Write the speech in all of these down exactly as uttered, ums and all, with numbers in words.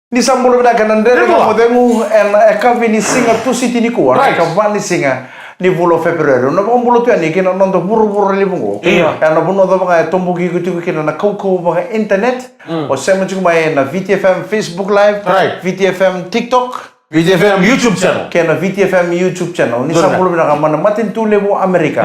Ni sa bula vinaka na Dredre Ga Mo Cegu ena yakavi ni siga Tusiti nikua, na ikava ni siga ni vula o Feperueri. Na vakabula tu yani ki na noda vuravura levu oqo. Io. Ena vanua cava ga e toboki iko tiko kina na kaukauwa vaka-internet. O sema tiko mai na V T F M Facebook Live, V T F M TikTok, V T F M YouTube channel. Kei na V T F M YouTube channel. Ni sa bula vinaka mai na matanitu levu o Amerika.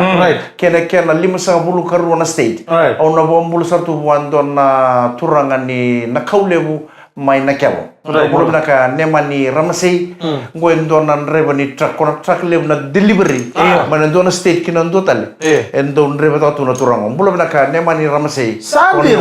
Kei na kena limasagavulu karua na state. Au na vakabula sara tu vua e dua na turaga ni Nakaulevu mai Nakelo. Bula vinaka Nemani Ramasei. Qo e dua na draiva ni truck, ko na truck levu na delivery mai na dua na state ki na dua tale. E dau draivataka tu na turaga. Bula vinaka Nemani Ramasei.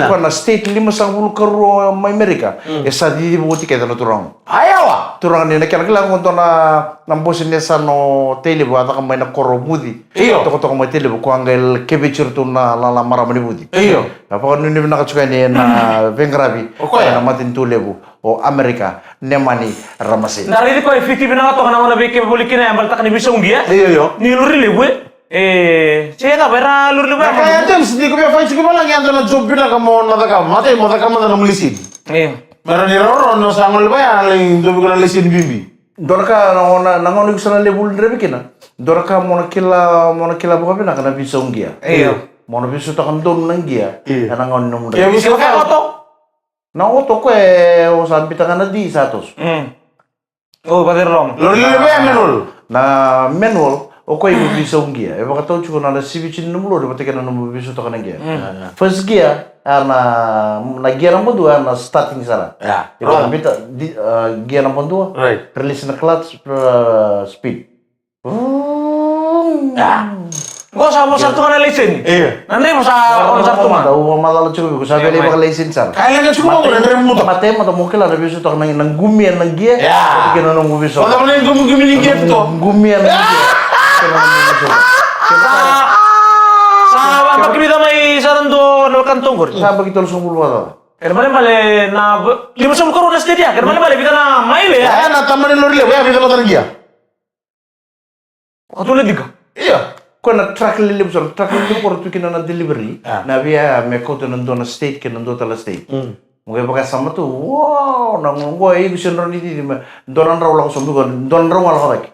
Ko na state limasagavulu karua mai Amerika. E sa ciciva oti kece na turaga. Iowa. Turaga ni Nakelo, kila qo dua na, na bose ni yasana o Tailevu, a caka mai na koro o Vuci. Io. Tokatoka mai Tailevu, ko a qai keveti iratou na lala marama ni Vuci. Io. Na vakanuinui vinaka tiko yani ena veiqaravi ena matanitu levu o Amerika, Nemani Ramasei. Da raici koya e fiti vinaka toka na gauna veikeve voli kina, e baletaka ni veisau qia. Io, io. Ni lori levu e. E, se cava era lori levu e. Na ka ya James, ni ko via fai tiko i valagi, ya dua na job vinaka mo na cakava. Matai mo cakava mada na nomu lisini. Io. Mera ni rawarawa ni o sa gole vaya, lai dovi iko na lisini bibi. Dua na ka na gauna, na gauna iko sa na levu draiva kina. Dua na ka mo na kila, mo na kila vakavinaka na veisau qia. Io. Mo na veisautaka donu na qia. Io. Ena gauna ni nomu draiva. Io, veisau qia. Na oto koya o sa biuta ga na di sa toso. Mm. O, vacera loma. Lori lelevu ya manual. Na manual, o koya iko veisau qia. E vakatau tiko na, na siviti ni nomu lori vata kei na nomu veisautaka na qia. Mm. First gear, a na, na gear naba dua, a na starting sara. Ya. Iko na biuta, di, a, gear naba dua. Right. Release na clutch, a, speed. Vroom. Ya. Qo sa vo sara tu ga na laiseni. Io. Na draiva sa ono sara tu ga. Au vakamacala tiko vei iko, sa via lai vakalaiseni sara. Ka leqa tiko qo na draiva muta. Matai mada mo kila na veisautaka na, na qumia na qia. Ya. Vata kei na noqu veisautaka. Vata kei na qumia na qia. Qumia na qia. Sa, sa vabaki vica mai sara dua na wekana toqori. Sa baki tolusagavulu vakacaca. Kena ibalebale na limasagavulu karua na state ya. Kena ibalebale vica na maile ya. Ya na tamani lori levu ya, vica vata na qia. Vakatulai tiko. Io. Ko na truck lelevu sara, truck lelevu ko ra tu kina na delivery. Ah. Na via me kauta na dua na state kei na dua tale na state. Mm. Mo qai vakasama tu, wow, na gauna qo e iko sega ni rawa ni cici me dua na drau lako sobu, iko dua na drau ga lako cake.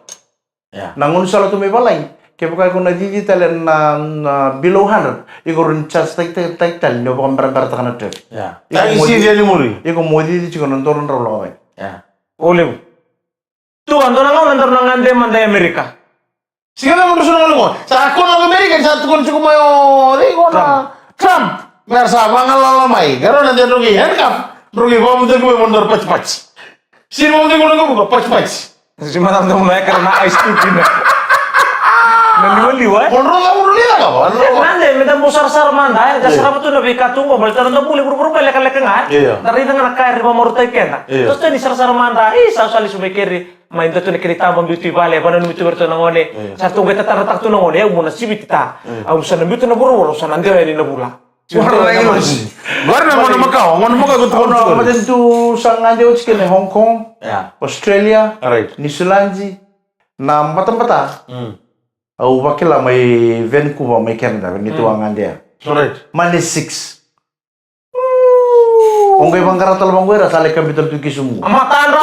Yeah. Na gaunisala tu mai valagi, kevaka iko na cici tale na, na below hundred, iko rawa ni charge taki, taki, taki tale ni o vakaberaberataka na traffic. Yeah. Iko mo cici, iko mo cici tiko na dua na drau lako cake. Yeah. O levu. Tu a dua na gauna daru na gade mada i Amerika. Sega ni dua sa na gole qo. Sa kona o Amerika, sa tukuna tiko mai o cei qo na Trump. Trump. Me ra sa vagalala mai. Qarauna de dro qai handcuff. Dro qai vakavutaki mai mo dro patipati. Sega ni vakavutaki mo dro qai patipati. Sega ni vakavutaki mo na ekera na ice cube kina. Na liwaliwa, e? Mo dro qai mo dro ni caka va. Mada, me da bau sarasara mada, e? Da sarava tu na veika tu qo, baleta na noda bula e vuravura qo e lekaleka ga, e? Io. Da raica ga na ka era vakamarautaki keda. Io. Da sega ni sarasara mada, e, sa sali su mai keri. Mai dua tu na kena itaba biu tu i vale, e vananumi tu vei iratou na gone. Io. Sa ratou qai tatadrataka tu na gone, au meu na siviti ta. Io. Au sa na biu tu na vuravura, au sa na dewa yani na vula. Io. Qori na gone makawa, gone makawa ko tukuna. Au na matanitu sa gade oti kina Hong Kong, yeah, Australia, right, New Zealand, na batabata. Mm. Au vakila mai Vancouver, mai Canada, ni tu a gade ya. Right. Mane six. O qai vaqara tale vaqo ira, sa lai kabi tale tu ki sumu. A matadra.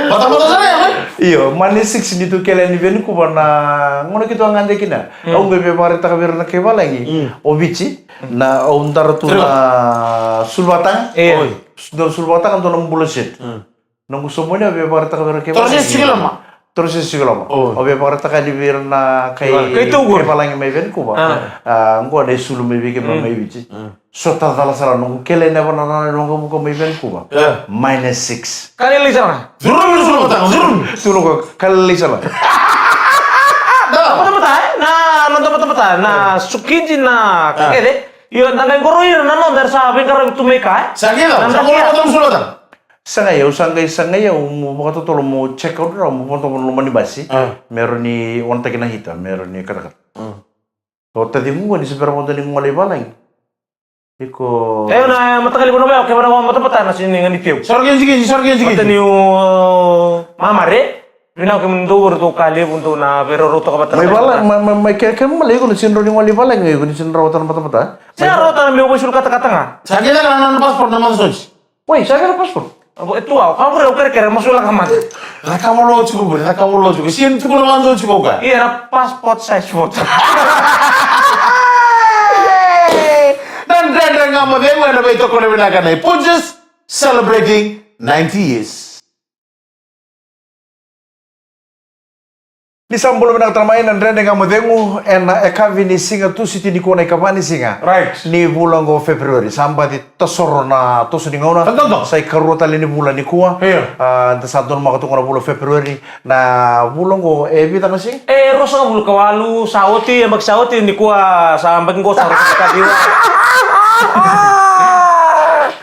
Batabata sara ya, mai? Io, mane six ni tu kele ni Vancouver na gauna keitou a gade kina. Mm. Au qai via vakaraitaka vei ira na kai valagi. Mm. O Viti, mm, na au dara tu na suluvakataga. Io. Oi. Dua na suluvakataga, dua na bula set. Mm. Noqu somoni au via vakaraitaka vei ira kei valagi. Torosesi Sikoloma. Torosesi Sikoloma. O. Au via vakaraitaka yani vei ira na kai, kai valagi mai Vancouver. Ah. Ah, qo na isulu mai vei keimami mai Viti. Mm. Sota cala sara, noqu kele na vanua na noqu vuka mai Vancouver. Yeah. Minus six. Ka lailai sara. Curumi na suluvakataga, curumi. Curumi, ka lailai sara. Da. Batabata, e? Na, na batabata, na sukiji, na kece. Io, da qai qoro ira na noda era sa veiqaravi tu mai ka, e? Sa kece, sa qoro ira na suluvakataga. Sa qai au, sa qai, sa qai au mo vakatotolo mo check out rawa, mo vodo mo loma ni basi. Ah. Me rawa ni onataki na heater, me rawa ni katakata. Mm. O taciqu qo ni se bera mada ni gole i valagi. Iko. E, na mataqali vanua vei au, kevaka na batabata na sega ni gani teu. Sara kei jikiji, sara kei jikiji. Mata ni o mamare. Vinaka kemuni dou, ratou ka levu dou na veiraurau toka vata mai vala, mai, mai, mai ke, ke male iko ni sega ni rawa ni gole i valagi, iko ni sega ni rawata na batabata. Sega ni rawata na meu vaisulukata ga. Sa kece ga na nona passport na matasoti. Oi, sa vei na passport? E tu au, ka vure au kerekere, masu laka mada. Cakava lo tiko vure, cakava lo tiko. Sini tukuna mada tiko ka. Ia na passport size photo. Na Dredre Ga Mo Cegu ena veitokoni vinaka nei Punjas, celebrating ninety years. Ni sa bula vinaka tale mai na Dredre Ga Mo Cegu ena yakavi ni siga Tusiti nikua na ikava ni siga. Right. Ni vula oqo February. Sa baci tasoro na toso ni gauna. Sa dodo. Sa ikarua tale ni vula nikua. Io. A, da sa donumaka tu ga na vula February. Na vula oqo e vica na siga? E, ruasagavulu ka walu, sa oti, e baki sa oti, nikua sa baki oqo sa ruasagavulu ka ciwa.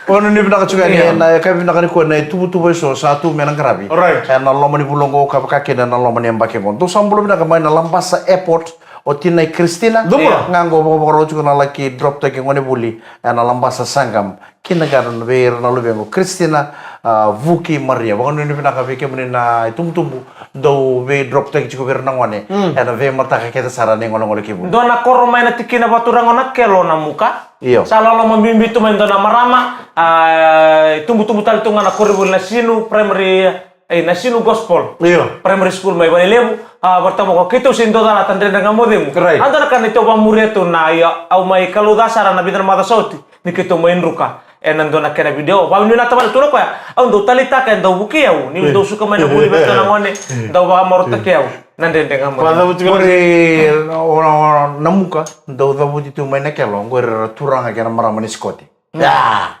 Vanuinui vinaka tiko yani, io, ena yakavi vinaka nikua na itubutubu eso sa tu me na qaravi. Right. Ena loma ni vula oqo ka vaka kina ena loma ni yabaki oqo. Dou sa bula vinaka mai na Labasa Airport, o tinai Kristina. Dou bula. Ga oqo vakavakarau tiko na laki drop taki gone vuli ena Labasa Sangam Kindergarten vei ira na luvequ Kristina, a, Vuki, Maria. Vakanuinui vinaka vei kemuni na itubutubu dou vei drop taki tiko vei ira na gone. Mm. Ena veimataka kece sara ni golegole ki vuli. Dua na koro mai na tikina vaturaga o Nakelo, Namuka. Io. Sa loloma bibi tu mai dua na marama, a, tubutubu tale tu ga na koronivuli Nasinu Primary, e, Nasinu Gospel. Io. Primary School mai Valelevu, a, vata mo ko keitou se dua calata Dredre Ga Mo Cegu. Right. A dua na ka neitou vakamuria tu na, ia, au mai kalouca sara na vica na macawa sa oti, ni keitou mai druka ena dua na kena video. Vakanuinui vinaka tale tu na koya, au dau taleitaka e dau vukei au, niu dau suka mai na vuli vei iratou na gone, dau vakamaorotaki au. Na Dredre Ga Mo Cegu. Qori, o, o, Namuka, dau cavuti tu mai Nakelo, qori era turaga kei na marama ni Sikote. Mm. Ia.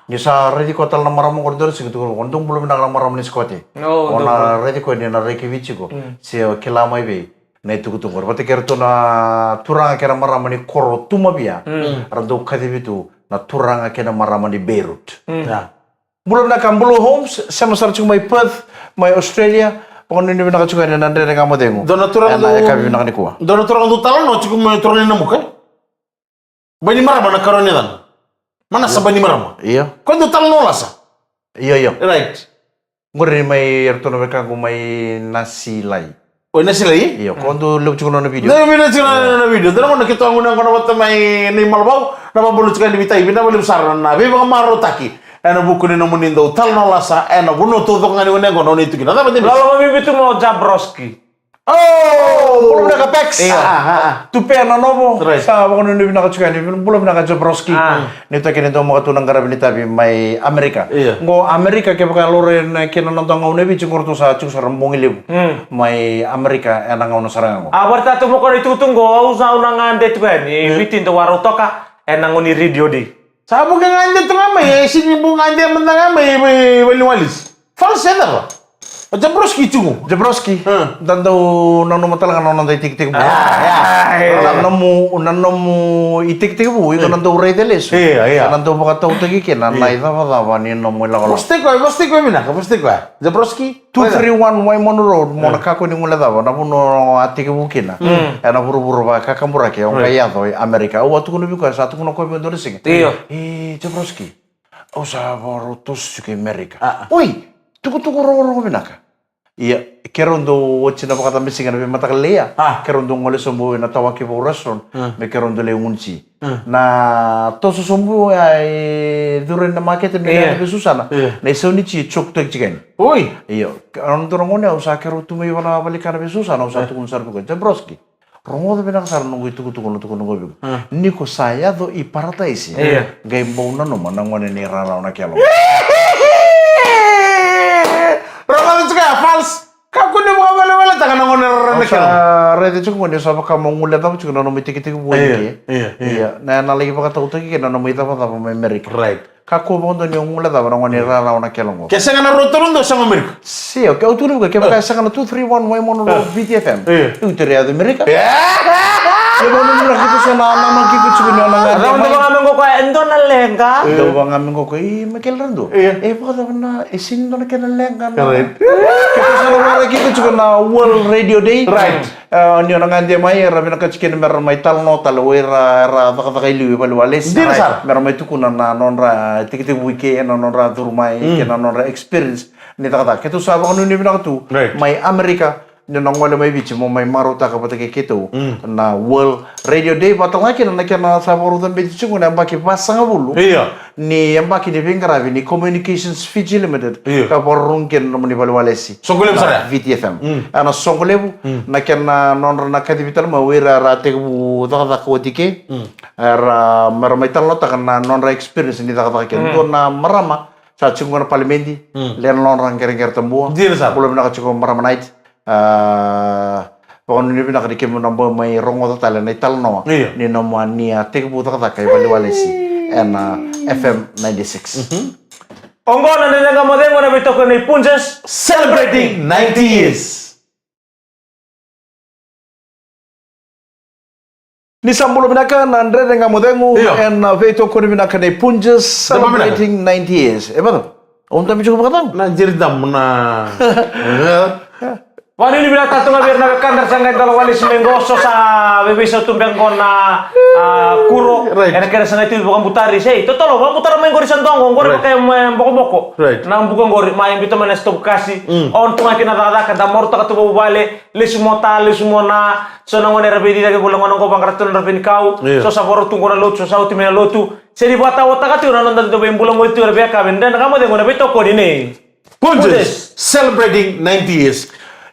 Ni sa raici koya tale na marama qori dua na siga, tukuna, o dou bula vinaka na marama ni Sikote. O na raici koya ni na rai ki Viti tiko. Mm. Se o kila mai vei na itukutuku qori. Vata kei iratou na turaga kei na marama ni koro Tumavia. Mm. Ra dau kacivi tu na turaga kei na marama ni Beirut. Mm. Ia. Bula vinaka Blue Homes, sema sara tiko mai Perth, mai Australia, vakanuinui vinaka tiko yani na Dredre Ga Mo Cegu. Dua na turaga ena dau, yakavi vinaka nikua. Dua na turaga dau talanoa tiko mai, turaga ni Namuka. Bainimarama na karua ni yacana. Manasa Bainimarama. Io. Koya dau talanoa lasa. Io, io. Right. Qori mai iratou na wekaqu mai Nasilai. O Nasilai? Io, ko dau levu tiko na nona video. Dau levu tiko na nona video. Dua na gauna keitou a gunu yaqona vata mai Naimalavau, na vakabula tiko yani vei Tai, vinaka vakalevu sara na veivakamarautaki ena vuku ni nomuni dau talanoa lasa ena vanua taucoko ga ni gunu yaqona o ni tu kina. Na cava dina? Loloma bibi tu mo Jabroski. Oh! Bula vinaka Pex. Io. Ah, ah, ah. Tupea na novo. Right. Sa vakanuinui vinaka tiko yani. Bula vinaka Jabroski. Ah. Ni toki ni dau maka tu na qaravi ni tavi mai Amerika. Io. Qo Amerika, kevaka e laurai kina na noda gauna e Viti, qo ratou sa tiko sara bogi levu. Mm. Mai Amerika ena gauna sara ga qo. A, vata tu mo koya na itukutuku qo, au sa, au na gade tiko yani. Mm. Viti dau a rau toka ena gauna ni radio day. Sa vuki gade tu ga mai, e sini vuki gade mada ga mai, mai, mai Valiwalis. False e cava? O Jabroski tiko. Jabroski. Hmm. Da dau nanuma tale ga na noda itekitekivu. Ah, yeah. Na nomu, na nomu itekitekivu, iko na dau raica lesu. Io, io. Na dau vakatautaki kina na icavacava ni nomu ilakolako. Vosa tiko, vosa tiko vinaka, vosa tiko. Jabroski. Two three one Waimanu Road, mo na kakua ni guilecava na vanua o a tekivu kina. Mm. Ena vuravura vakakaburaki, o qai yaco i Amerika. Au a tukuna vei koya, sa tukuna koya vei au dua na siga. Io. E, Jabroski. Au sa vakarau toso tiko i Amerika. Ah, ah. Oi, tukutuku rogorogo vinaka. Ia, keirau dau oti na vakacabesiga na veimataka lailai. Ah. Keirau dau gole sobu ena Tawakivou Restaurant. Ah. Me keirau dau lai gunu ti. Ah. Na toso sobu ya e curu ena makete me na vei Susana. Ia. Na isau ni ti e joketaki tiko yani. Oi. Io, na dua na gauna au sa keirau tu mai vale, valenikana vei Susana, au sa tukuna sara vei koya, Jabroski. Rogoca vinaka sara na noqu itukutuku na tukuna qo vei iko. Ah. Ni ko sa yaco i Parataisi. Io. Qai bau nanuma na gone ni rarawa na kelo. Rogoca tiko ya, False. Kakua ni vakaveleveletaka na gone rarawa na kelo. Au sa raica tiko qo ni sa vaka mo guilecava tiko na nomu itekitekivu i ke. Io, io, io. Ia, na, na laki vakatautaki kina na nomu icavacava mai Amerika. Right. Kakua vakadua ni o guilecava na gone rarawa na kelo qo. Ke sega na Road to London, sega o Amerika. Sega, ke au tukuna vei koya, kevaka e sega na two three one Waimanu Road V T F M. Io. Io, tere yaco Amerika. Io. Io, vaka na mura keitou sa na, na, na keitou tiko ni o na gade mai. Dau vaka me qo koya, e dua na leqa. Io. Dau vaka me qo koya, i, Michael Radu. Io. E, vakacava na, e sini dua na kena leqa na. Right. Keitou sa na vara keitou tiko na World Radio Day. Right. E, ni o na gade mai, era vinakati kina mera mai talanoa tale o ira era cakacaka i liu i valeniwalesi. Dina sara. Mera mai tukuna na nodra tekitekivu i ke, na nodra curu mai, kei na nodra experience ni cakacaka. Keitou sa vakanuinui vinaka tu mai Amerika, ni na gole mai Viti mo mai marautaka vata kei keitou na World Radio Day, vata ga kina na kena sa vakarau cabeti tiko na yabaki vasagavulu ni yabaki ni veiqaravi ni Communications Fiji Limited, ka vakarurugi kina na nomuni valewalesi. Soqo levu sara ya. Viti F M. Ena soqo levu na kena nodra na kacivi tale mai o ira era tekivu cakacaka oti ke. Era, mera mai talanoataka na nodra experience ni cakacaka kina. Dua na marama sa tiko ga na palimedi, le na nodra qereqere tabua. Dina sara. Bula vinaka tiko marama Night. A, vakanuinui vinaka ni keimami na bau mai rogoca tale na italanoa ni nomuni a tekivu cakacaka i valewalesi ena F M ninety-six. Oqo na Dredre Ga Mo Cegu ena veitokoni nei Punjas, celebrating ninety years. Ni sa bula vinaka na Dredre Ga Mo Cegu ena veitokoni vinaka nei Punjas, celebrating ninety years. E vata, au dabe tiko vakacau. Na jeri damu na. Vakanuinui vinaka tale tu ga vei ira na wekada era sa qai dau walesi mai qo, so sa veiveisau tu beka qo na, a, kuro. Ena kena sa qai tu vakabutari, se totolo vakabutara mai qori sa dogo qori vaka e bokoboko. Na buka qori mai biuta mai na sitovu kasi. Au tu ga kina cakacaka, da marautaka tu vuvale. Lesu mo ta, lesu mo na. So na gone era veiciciyaki vula gona qo, vaqara tu na nodra veinikau. So sa vakarau tu qo na lotu, so sa oti mai na lotu. Sega ni vakataotaka tiko na noda dau veibula qori tu era veiyakavi. Dredre Ga Mo Cegu ena veitokoni nei Punjas, celebrating ninety years.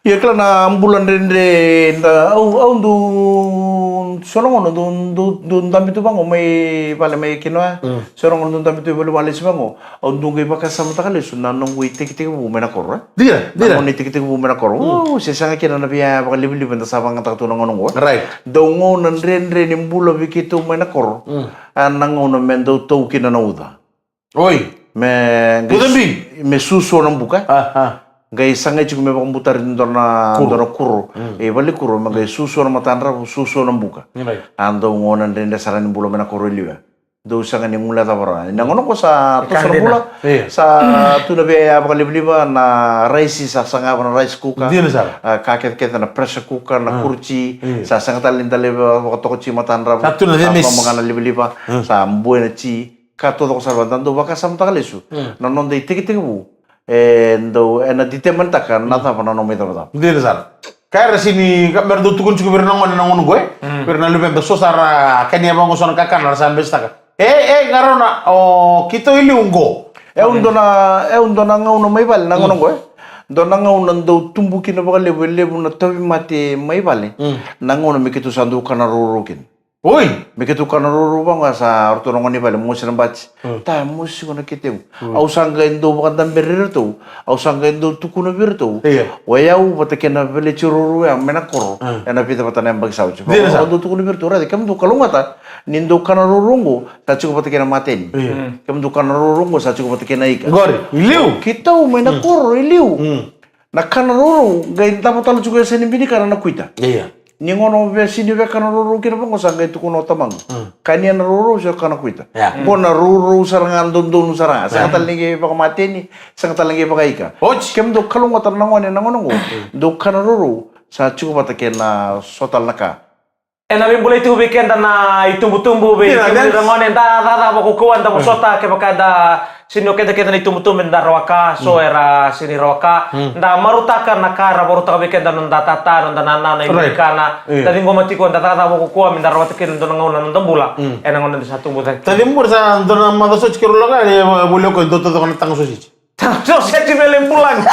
Ia kila na bula dredre da, au, au dau, so na gauna dau, dau, dau dabe tu vaqo mai vale mai Kinoya. So na gauna dau dabe tu i valewalesi vaqo. Au dau qai vakasamataka lesu na noqu itekitekivu mai na koro, e? Dina, dina. Na noqu itekitekivu mai na koro. Au se sega kina na via vakalivaliva eda sa vakayagataka tu na gauna oqo, e? Dau gauna dredre ni bula vei keitou mai na koro. A, na gauna me dau tau kina na uca. Oi. Me qai uca bi. Me suasua na buka. Qai sa qai tiko me vakabutari dua na kuro. E vale kuro, me qai suasua na matadravu, suasua na buka. A, dau gauna dredre sara ni bula mai na koro e liu ya. Dou sega ni guilecava rawa. Na gauna qo sa toso na bula, sa tu na via vakalivaliva, na raisi sa sagava na rice cooker. Dina sara. A, ka kecekece na pressure cooker, na kuruci, sa sega tale ni da lai vakatoka tiko matadravu. Sa tu na via mix. Sa vaka ga na livaliva, sa bue na ci, ka taucoko sara. Da dau vakasamataka lesu na noda itekitekivu. E dau, ena determinetaka na cava na nomu icavacava. Dina sara. Ka era sega ni, ka mera dau tukuna tiko vei ira na gone na gauna oqo, e? Vei ira na luveda, so sa ra kania vaqo so na kakana era sa besitaka. E, e, qarauna, o keitou i liu oqo. E, au dua na, e, au dua na gauna mai vale na gauna oqo, e? Dua na gauna dau tubu kina vakalevu, e levu na tauvimate mai vale. Na gauna me keitou sa dau kana rourou kina. Oi! Me keitou kana rourou vaqo, sa ratou na gone ni vale, mosi na bati. Ta, mosi iko na ketegu. Au sa qai dau vakadaberi iratou. Au sa qai dau tukuna vei iratou. Io. O yau vata kei na veleti rourou ya mai na koro. Ena vica vata na yabaki sa oti. Dina sara. Au dau tukuna vei iratou, raica, kemudou kalougata ni dau kana rourou oqo, sa tiko vata kei na mateni. Io. Kemudou kana rourou oqo, sa tiko vata kei na ika. Qori, i liu. Keitou mai na koro, i liu. Na kana rourou, qai davo tale tiko e yasa ni binikana na kuita. Io. Ni gauna o via sini via kana rourou kina vaqo sa qai tukuna o tamaqu. Kania na rourou se o kana kuita. Qo na rourou sara ga dodonu sara ga. Sega tale ni qai vakamateni, sega tale ni qai vakaika. Oti. Kemudou kalougata na gone na gauna oqo. Dou kana rourou, sa tiko vata kei na so tale na ka. Ena veibulai tiko vei keda na itubutubu, vei kemuni na gone, da cakacaka vakaukauwa, da vosota, kevaka da sini o keda kece na itubutubu, da rawa ka, so era sini rawa ka. Da marautaka na ka era varautaka vei keda na noda tata, noda nana, na ibunikana. Da ciqoma tiko, da cakacaka vakaukauwa, me da rawata kina dua na gauna na noda bula. Ena gauna da sa tubu cake. Tani muri sa dua na maca soti keirau laga, e voli o koya, dou taucoko na taga sosiji. Taga sosiji me lai bulagi.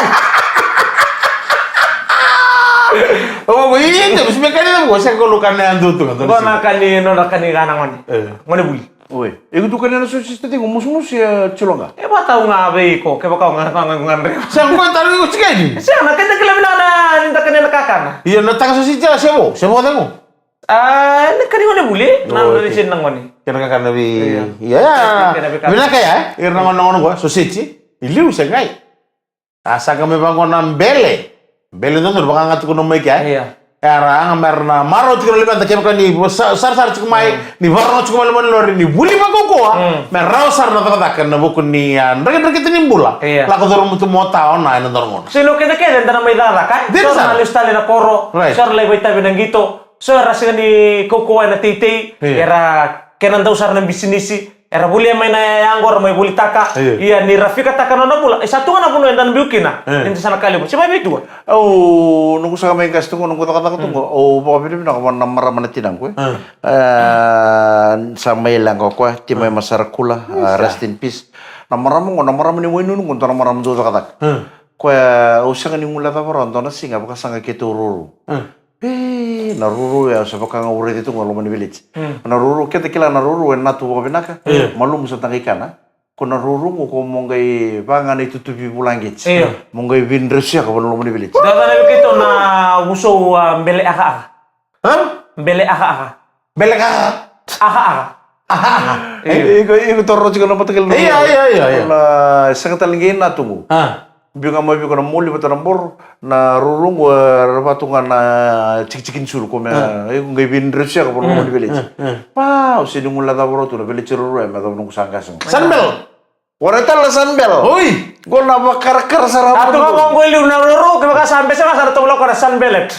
O, o, i, i, te, mas me kani na mo, se ko lo kani andu tu, tu. Ko na kani, nona kani ga na gone. Gone vuli. Oi. E kutu kani na sosiji tiko, musumusu ya tiloga. E vata au ga vei iko, kevaka au ga, ga, ga, ga, ga. Sa ko talu iko tikeni. Sa na kani kila vina na, ni da kani na kakana. Ia na taga sosiji ya, se vo, se vo tago. A, na kani gone vuli, na raisin na gone. Kena kakana vei, ia. Vinaka ya, ira na gone, na gone qo, sosiji, i liu se qai. A saga me vaqo na bele. Bele dodonu, vaka ga tukuna mai kea. Ia. Era yaga mera na marau tiko na luveda kevaka ni sarasara tiko mai, ni vakarorogo tiko mai loma ni lori, ni vuli vakaukauwa, me rawa sara na cakacaka ena vuku ni, a, drakidrakita ni bula. Ia. Lako curuma tu mo ta o na ena dua na gauna. So ina kecekece eda na mai cakacaka, e? Dina sara. So na lesu tale na koro, so era lai vakaitavi na qito, so era sega ni kaukauwa ena teitei, era kena dau sara na bisinisi, Era volia mai na yaya qo ra mai volitaka. Io. Ia ni ra fikataka na nona bula, e sa tu ga na vanua eda na biu kina. E. Ni da sa na ka levu. Se mai vei tu ga. Au, noqu saka mai qase tu qo, noqu cakacaka tu qo. Mm. Au vakavinavinaka vua na marama na tinaqu, e. Mm. E, sa mai leqa o koya, Timai, mm, Masarakula, mm, a, sa, rest in peace. Na marama qo, na marama ni Wainunu qo, dua na marama dau cakacaka. Mm. Koya, au sega ni guilecava rawa dua na siga, vakasaqa keitou ruru. Mm. E, na ruru ya, sa vaka ga au raica tu ga loma ni village. Mm. Na ruru, keda kila na ruru, e natu vakavinaka. Io. Malumu sa taqa i kana. Ko na ruru qo ko mo qai vaka ga na itutuvi vulaqiti. Io. Mo qai veidresiyaka vaka na loma ni village. Dau cana vei keitou na vusou, a, bele akaaka. Ha? Bele akaaka. Bele akaaka. Akaaka. Akaaka. Io. E, iko, iko toro tiko na matakali. Io, io, io, io. Na sega tale qai natu qo. A. Biu ga mai vei iko na moli vata na boro, na ruru qo, e, ra vatu ga na tikitiki ni sulu ko me, e, iko qai veidresiyaka vaka na loma ni village. E, e. Pa, au sega ni guilecava rawa tu na village ruru ya me yacova noqu sa qase ga. Sunbelt. Ora tale na sunbelt. Oi. Qo na vakarakara sara. A tu ga qo i liu na ruru, kevaka sa bese ga sa na tovolea ko na sunbelt.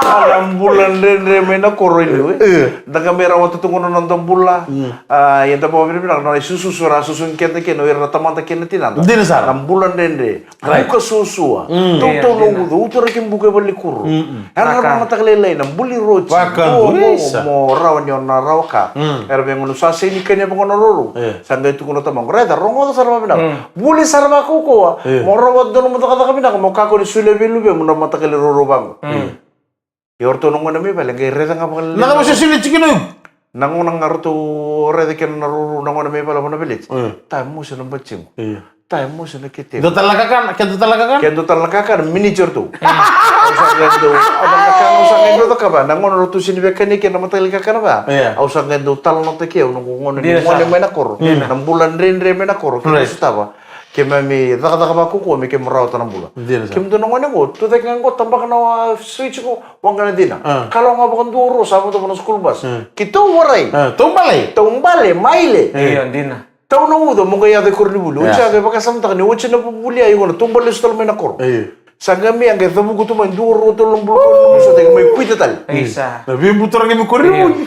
A, na bula dredre mai na koro i liu, e. E. Da qai mai rawata tu qo na noda bula. Mm. A, ia da vakavinavinaka na nona isususu ra susu keda kina o ira na tamada kei na tinada. Dina sara. Na bula dredre. Right. Buka suasua. Mm. Tautaunaka, io, dina, uca, uca na kena buka e valenikuro. Mm-mm. Era na, vaka, mataka lailai na buli roti. Vaka, mo, mo, isa, mo rawa ni o na rawa ka. Mm. Era vei gauna sa sega ni kania vaka na ruru. Io. Sa qai tukuna o tamaqu, raica, rogoca sara vakavinaka. Mm. Vuli sara vakaukauwa. Io. Mo rawa dua na nomu cakacaka vinaka, mo kakua ni solia vei luvemu na mataqali ruru vaqo. Mm. Ia o ratou na gone mai vale qai raica ga vakalailai. Na cava se sili tiko na iu? Na gauna ga ratou raica kina na ruru na gone mai vale vaka na village. Mm. Ta, mosi na batiqu. Io. Ta, mosi na ketegu. Dua tale na kakana, ke dua tale na kakana? Ke dua tale na kakana, miniti o ratou. Mm. Au sa qai dau, au sa qai dau cakava. Na gauna ratou sega ni via kania kina na mataqali kakana va. Io. Au sa qai dau talanoataki au noqu gone, dina, gone sara, mai na koro. Dina. Na bula dredre mai na koro. Right. Ke sotava. Keimami cakacaka vakaukauwa me keimami rawata na bula. Dina sara. Kemudou na gone qo, tucake ga qo, tabaka na, a, switch qo, waqa na cina. A. Kalawa ga vakadua o rau sa vodo vaka na school bus. A. Keitou warai. A, taubale. Taubale, maile. Io, dina. Tau na uca, mo qai yaco i koronivuli. Oti, yes, sa qai vakasamataka ni oti na vuvuli, a, iko na taubale lesu tale mai na koro. Io. Sa qai mai, a qai cavuka tu mai dua, rua, tolu na bula, koronivuli, sa qai mai kuita tale. Isa. Na veibuturaki mai koronivuli. Io.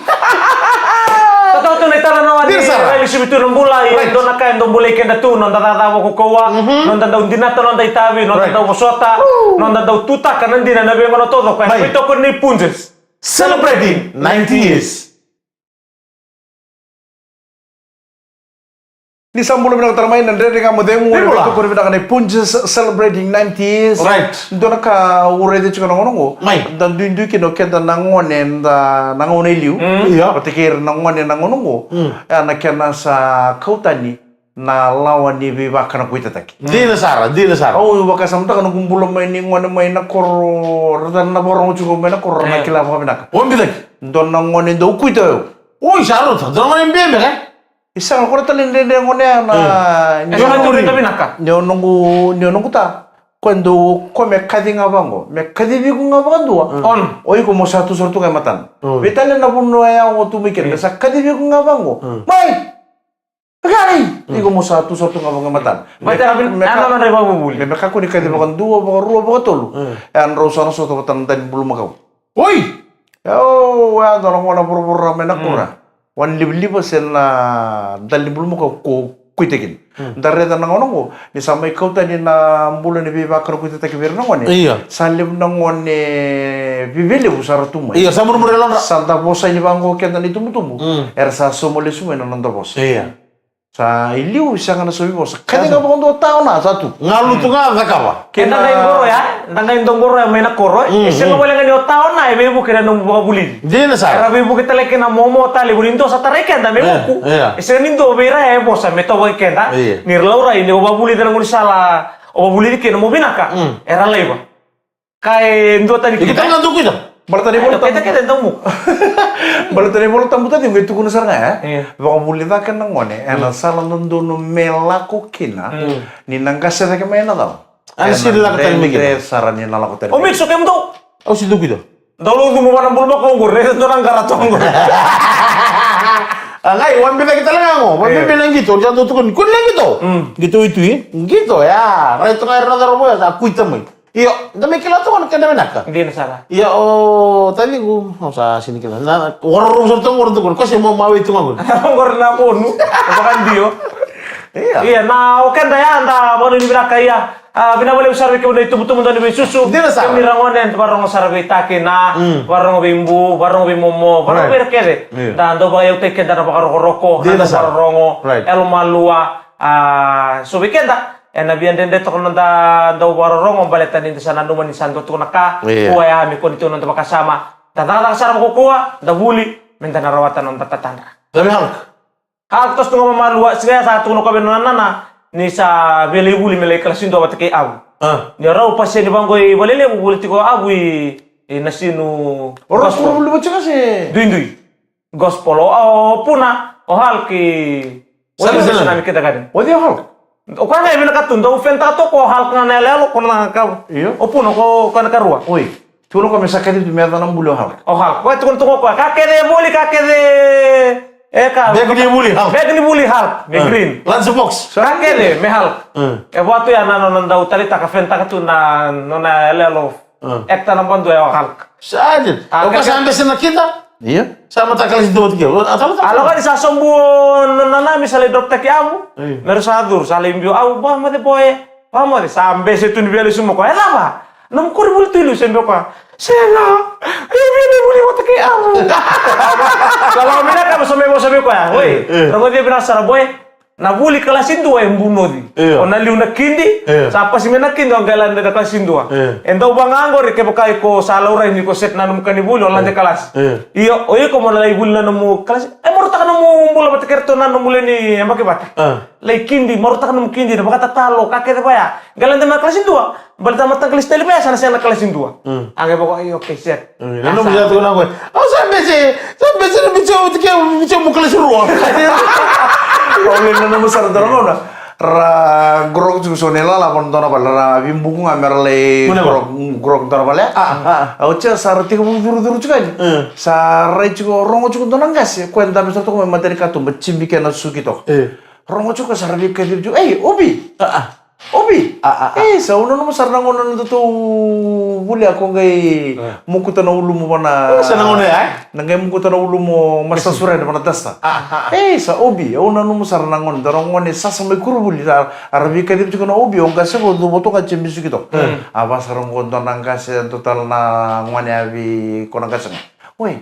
Totoka tu na italanoa ni, dina sara, rai ni sivi tu na bula, e, right, dua na ka e dau bulai keda tu, noda cakacaka vakaukauwa, mhm, noda dau dinata noda itavi, noda, right, dau vosota, woo, noda dau tutaka na dina na veigauna taucoko. Right. E veitokoni ni Punjas. Celebrating ninety years. Ni sa bula vinaka tale mai na Dredre Ga Mo Cegu, ni bula, ni veitokoni vinaka nei Punjas celebrating ninety years. Right. Dua na ka au raica tiko na gauna qo. Mai. Da duidui kina o keda na gone, da na gauna i liu. Mm. Io. Vata kei ira na gone na gauna qo. Mm. E, na kena sa kau tani na lawa ni veivakanakuitataki. Dina sara, dina sara. Au vakasamataka noqu bula mai ni gone mai na koro, ra na vakarogo tiko mai na koro, ra na, e, kila vakavinaka. Obitaki. Dua na gone dau kuita o yau. Oi, sa rauta, dua na gone bebe, e? E sega, ko na tale dredre gone ya na, mm, ni, e, sa na noqu, vinaka. Ni o noqu, ni o noqu ta. Ko e dau, ko me kaci ga vaqo, me kacivi iko ga vakadua. Mm. On. O iko mo sa tu sara tu ga e matana. Mm. Veitalia na vanua ya o tu mai kina, mm, me sa kacivi iko ga vaqo. Mm. Mai! Vekari! Mm. Iko mo sa tu sara tu ga vaqo e matana. Vata me, me, me ka-, na nodra ivakavuvuli. Me, me kakua ni kaci, mm, vakadua, vakarua, vakatolu. Mm. E a drau sa na sota vata na dali bulumakau. Oi! Io, e a dua na gauna voravora mai na koro. Mm. Wa ni livaliva se na dali ni bulumakau ko kuita kina. Mm. Da raica na gauna qo, ni sa mai kau tani na bula ni veivakanakuitataki vei ira na gone. Io. Sa levu na gone viveilevu sa ra tu mai. Io, sa murimuri e lodra. Sa da vosa yani vaqo keda na itubutubu. Mm. Era sa sauma lesu mai na noda vosa. Io. Sa i liu, sega na sauvi vosa. Kaci ga vakadua, ta o na, sa tu. Galu tu ga, cakava. Keda qai qoroya, da qai dau qoroya mai na koro, e, mm, sega wale ga ni o ta o na e veivuke na nomu vakavulici. Dina sara. Era veivuke tale kina momo tale, vuni dua sa tarai keda me, e, vuku. Io. E sega ni dua vei ira e vosa me tauvaki keda. Io. Ni ra laurai ni o vakavulici na gaunisala o vakavulici kina mo vinaka. Mm. Era laiva. Ka e dua tani. Iko tale ga dau kuita. Baleta na iVola Tabu. Keda, keda dau mu. Baleta na iVola Tabu, taciqu, e tukuna sara ga, e? Io. Vakavuli cake na gone ena, mm, sala dodonu me lako kina, mm, ni na qase cake mai na cava? Ena siri lako tani mai kina. Ena dredre sara ni na lako tani mai. O Mix, o kemudou? Au sega ni dau kuita. Dau laucumu vua na bulumakau qori, raica dua na qara tu qori. A qai, au a bicaki tale ga qo, au a, io, bebe na qito, au sa dau tukuni, kua ni lai qito. Mm. Qito i Tui, e? Qito, ya, raica tu ga ira na cauravou ya, sa kuita mai. Io, da mai kila toka na kena vinaka. Dina sara. Ia o taciqu, au sa sini kila. Na warorogo sara toka qori toka, ko se mo mawe toka qori. Qori na monu, vakadio. Ia. Ia, na o keda ya, da vakanuinui vinaka ia. A, vinaka vakalevu sara vei kemuni na itubutubu dau ni veisusu. Dina sara. Kemuni ragone, da vakarorogo sara vei Taki na, vakarorogo vei Bu, vakarorogo vei Momo, vakarorogo vei ira kece. Ia. Da dau vakayautaki keda na vakarokoroko, na dau vakarorogo, yalomalua, a, so vei keda. Ena via dredre toka na noda dau vakarorogo baleta ni da sa nanuma ni sa dua tu na ka. Io. Kua ya me kua ni tu na noda vakasama. Da cakacaka sara vakaukauwa, da vuli, me da na rawata na noda tatadra. Hulk. Hulk toso tu ga mai Malua, siga ya sa tukuna o koya vei nona nana ni sa via lai vuli me lai kalasi dua vata kei Avu. A. Ni rau paseni vaqo i valelevu, vuli tiko o Avu i, i Nasinu. O rau vuli vata tiko se? Duidui. Gospel, o, o Puna, o Hulk i Sa West Nami Kindergarten. O cei o Hulk? O koya ga e vinakata tu, dau fentaka toka o Hulk ga na yaloyalo, ko na ka. Io. O Puna ko, ko na karua. Oi. Tukuna o koya me sa kacivi tu me yaco na buli o Hulk. O Hulk. Koya tukuna tu o koya, ka kece e voli, ka kece e ka. Beki ni vuli Hulk. Beki ni vuli Hulk, me green. Lunch box. Ka kece me Hulk. E vua tu ya na nona dau taleitaka, fentaka tu na nona yaloyalo. Actor naba dua ya o Hulk. Sa dina. O koya sa bese na kida? Io. Sa mata kalasi dua vata kei au. A tala tala. A lako ni sa sobu o nona nana me sa lai drop taki Avu. Io. Me ra sa curu, sa lai biu Avu, vakamoce boy. Vakamoce, sa bese tu ni via lesu mai o koya. E cava? Nomu koronivuli tu i liu, se biu o koya. Sega. Io, via lai vuli vata kei Avu. Sa lako mai na ka, sa mai vosa vei koya. Oi, rogoci au vinaka sara boy. Na vuli kalasi dua e bunoci. Io. O na liu na kidi, io, sa pasi mai na kidi, o qai lade na kalasi dua. Io. E dau vaka ga qori kevaka iko sa laurai ni ko set na nomu ka ni vuli, o lade kalasi. Io. Io, o iko mo na lai vuli na nomu kalasi. E marautaka nomu bula vata kei ratou na nomu lewe ni yabaki vata. A. Lai kidi, marautaka nomu kidi, na vakatatalo, ka kece vaya. Qai lade mai na kalasi dua. Baleta na mataqali style vaya sa na sega na kalasi dua. Mm. A qai vaka, io, okay, set. Mm, na nomu sa tukuna o koya. Au sa bese, sa bese na bese, au tiko, bese mo kalasi rua. Au le na nomu sara dua na gauna. Ra grok tiko so na ilala vana dua na vale, ra vibuku ga me ra lai grok, grok dua na vale. A, a. Au tia sa ra tiko vu curucuru tiko yani. Mm. Sa rai tiko, rogo tiko dua na qase, koya dabe sara toka mai mata ni katuba, tibi kena suki toka. Mm. Rogo tiko sa ra veikacivi tiko. Ei, Obi. A, a. Obi! A, a, a. E, sa au nanuma sara na gauna na nodatou vuli a ko qai mokuta na ulumu vana. Sa na gauna ya, e? Na qai mokuta na ulumu o Masta Sureda vana dasta. A, a, a. E, sa Obi, au nanuma sara na gauna, dua na gone sasa mai koronivuli, a ra veikacivi tiko na Obi, o qase qo cuva toka, tibi suki toka. Mm. A vaka sara qo dua na qase, dua tale na gone a vei ko na qase ga. Oi,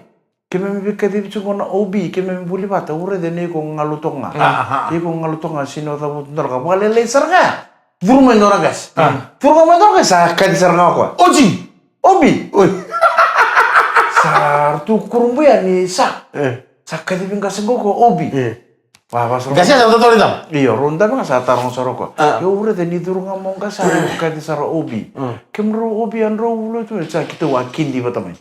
keimami veikacivi tiko na Obi, keimami vuli vata, au raica ni iko galu toka ga. Aha. Iko galu toka ga, sega ni o cavuta dua na ka. Vakalailai sara ga. Curu mai dua na qase. A. Curu ga mai dua na qase, sa kaci sara ga o koya. Oji! Obi! Oi. Sa ratou kurabui yani sa. E. Sa kacivi qase qo ko Obi. E. Va, va sara. Qase sa totolo i cava? Io, rau dabe ga sa taroga sara o koya. A. Io, au raica ni curu ga mai o qase, sa kaci sara Obi. Mm. Kemudrau Obi, a drau vuli tu, sa keitou a kidi vata mai.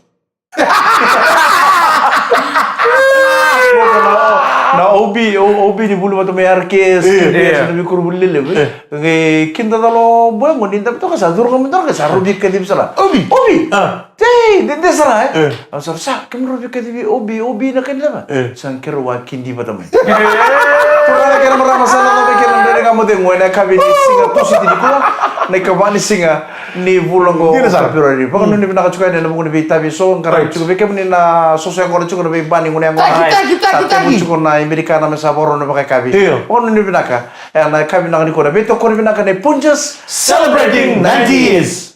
Na, na Obi, o, Obi ni vuli vata mai R K S, io, io, na veikoronivuli lelevu. Io. Qai kidacala o boy qo ni dabe toka sa curu ga mai dua na ka sa rau veikacivi sara. Obi! Obi! A. Tei, dede sara, e? Io. A sara sa, kemudrau veikacivi Obi, Obi na ka ni cava? Io. Sa keirau a kidi vata mai. Turaga kei na marama, sa na cava kei na Dredre Ga Mo Cegu ena yakavi ni siga Tusiti nikua, na ikava ni siga ni vula oqo o Feperueri. Vakanuinui vinaka tiko yani ena vuku ni veitavi eso, qaravi tiko vei kemuni na soso yaqona tiko na veibani gunu yaqona. Taki, taki, taki, taki. Sa tevu tiko na Amerikana me sa vakarau na vakayakavi. Io. Vakanuinui vinaka ena yakavi vinaka nikua, na veitokoni vinaka nei Punjas. Celebrating ninety years.